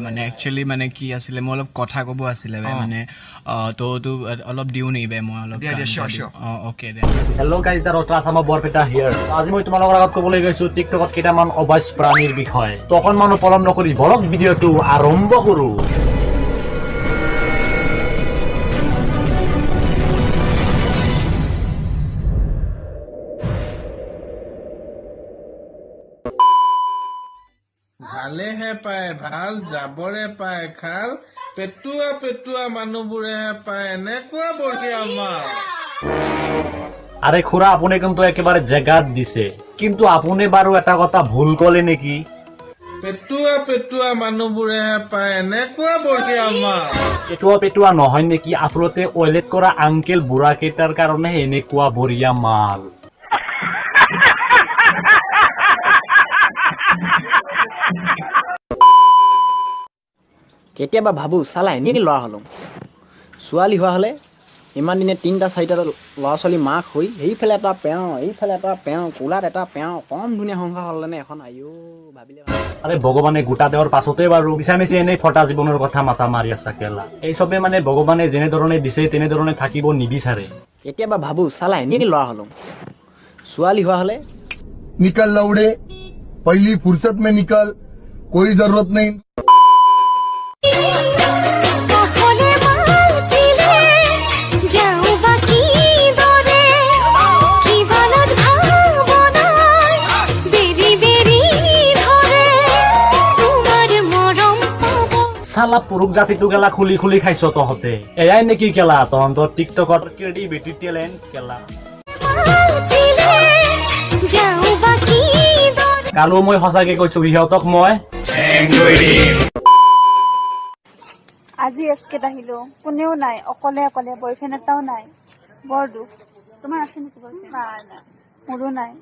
মানে একচুৱেলি মানে কি আছিলে, মোৰ অলপ কথা ক'ব আছিলে বে, মানে তো তো অলপ দিওঁ নি বে, মই অলপ দিয়া, দিয়া, গান sure, এটা দিওঁ। sure. অঁ, okay they. Hello guys, the roaster আছামৰ বৰপেটা here. আজি মই তোমালোকৰ আগত ক'বলৈ গৈছো টিকটকত কেইটামান অবাইচ প্ৰাণীৰ বিষয়ে। তো অকণমানো পলম নকৰি বলক, ভিডিঅ'টো আৰম্ভ কৰো। ভালেহে পায় ভাল, যাবৰে পায় খাল, পেটুৱা পেটুৱা মানুহবোৰেহে পায় এনেকুৱা বঢ়িয়া মাল। আৰে খুৰা, আপুনি কিন্তু একেবাৰে জেগাত দিছে। কিন্তু আপুনি বাৰু এটা কথা ভুল ক'লে নেকি? পেটুৱা পেটুৱা মানুহবোৰেহে পায় এনেকুৱা বঢ়িয়া মাল। পেটুৱা পেটুৱা নহয় নেকি? আচলতে টয়লেট কৰা আংকেল বুঢ়া কেইটাৰ কাৰণেহে এনেকুৱা বঢ়িয়া মাল। কেতিয়াবা ভাবোঁ, চালা এনেই ল'ৰা হ'লোঁ, ছোৱালী হোৱা হ'লে ইমান দিনে তিনিটা চাৰিটা ল'ৰা ছোৱালী মাক হৈ সেইফালে এটা পেওঁ, এইফালে এটা পেওঁ, কোলাত এটা পেওঁ, কম ধুনীয়া সংসাৰ হ'লনে এখন, আইঅ ভাবিলে। আৰে ভগৱানে গোটা দেওৰ পাছতে বাৰু মিছামিছি এনেই ফটা জীৱনৰ কথা মাথা মাৰি আছা কেলা। এই চবে মানে ভগৱানে যেনেধৰণে দিছে তেনেধৰণে থাকিব নিবিচাৰে। কেতিয়াবা ভাবোঁ, চালা এনেই ল'ৰা হ'লোঁ, ছোৱালী হোৱা হ'লে निकल लौड़े, पहली फुर्सत में निकल, कोई जरूरत नहीं। কাষলে মাতিলে যাওঁ বা কি দৰে, কিবা লাজ ভাৱনাই বেৰি বেৰি ধৰে, তোমাৰ মৰম পাব। চালা পুৰুষ জাতিটো কেলা খুলি খুলি খাইছ তহঁতে। এয়াই নেকি কেলা তহঁতৰ টিকটকত ক্ৰিয়েটিভিটি, টেলেণ্ট কেলা? মাতিলে যাওঁ বা কি দৰে। কালো, মই সঁচাকে কৈছো, সিহঁতক মই আজি এছকেত আহিলো, কোনেও নাই, অকলে অকলে, বয়ফ্ৰেণ্ড এটাও নাই, বৰ দুখ। তোমাৰ আছে নেকি বয়ফ্ৰেণ্ড? নাই নাই। মোৰো নাই,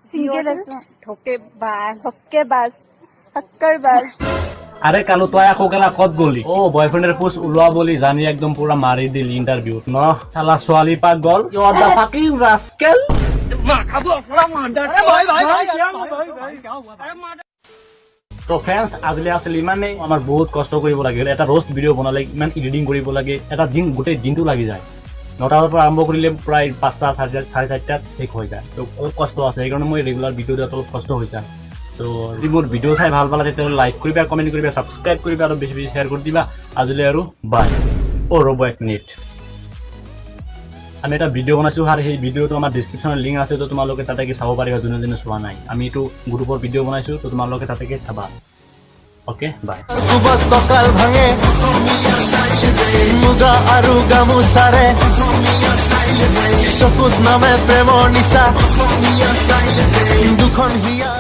চিংগেল আছো। ধোকেবাজ। ধক্কেবাজ, বাজ। আৰে কালো, তই আকৌ কেলা ক'ত গ'লি? অ, বয়ফ্ৰেণ্ডৰ পোষ্ট ওলোৱা বুলি জানি একদম পুৰা মাৰি দিলি ইণ্টাৰভিউত ন? চালা ছোৱালী পাগল, you are the fucking rascal. তো ফ্ৰেণ্ডছ, আজিলৈ আছিল ইমানেই। আমাৰ বহুত কষ্ট কৰিব লাগিল। এটা ৰ'ষ্ট ভিডিঅ' বনালে ইমান এডিটিং কৰিব লাগে, এটা দিন, গোটেই দিনটো লাগি যায়। 9টা বজাৰ পৰা আৰম্ভ কৰিলে প্ৰায় 5টা, 4:30ত শেষ হৈ যায়। তো অলপ কষ্ট আছে, সেইকাৰণে মই ৰেগুলাৰ ভিডিঅ' দিয়াত অলপ কষ্ট হৈ যায়। তো যদি মোৰ ভিডিঅ' চাই ভাল পালা, তেতিয়াহ'লে লাইক কৰিবা, কমেণ্ট কৰিবা, ছাবস্ক্ৰাইব কৰিবা আৰু বেছি বেছি শ্বেয়াৰ কৰি দিবা। আজিলৈ আৰু বাই। অ' ৰ'ব এক মিনিট, আমি এটা ভিডিঅ' বনাইছোঁ আৰু সেই ভিডিঅ'টো আমাৰ ডিছক্ৰিপশ্যনত লিংক আছে। তো তোমালোকে তাতে গৈ চাব পাৰিবা, যোনে যোনে চোৱা নাই। আমি এইটো গ্ৰুপৰ ভিডিঅ' বনাইছোঁ, তো তোমালোকে তাতে গৈ চাবা। Okay, bye. কোবত কঁকাল ভাঙে মুগা আৰু গামোচাৰে, চকুত নামে প্ৰেমৰ নিচা, দুখন হিয়া।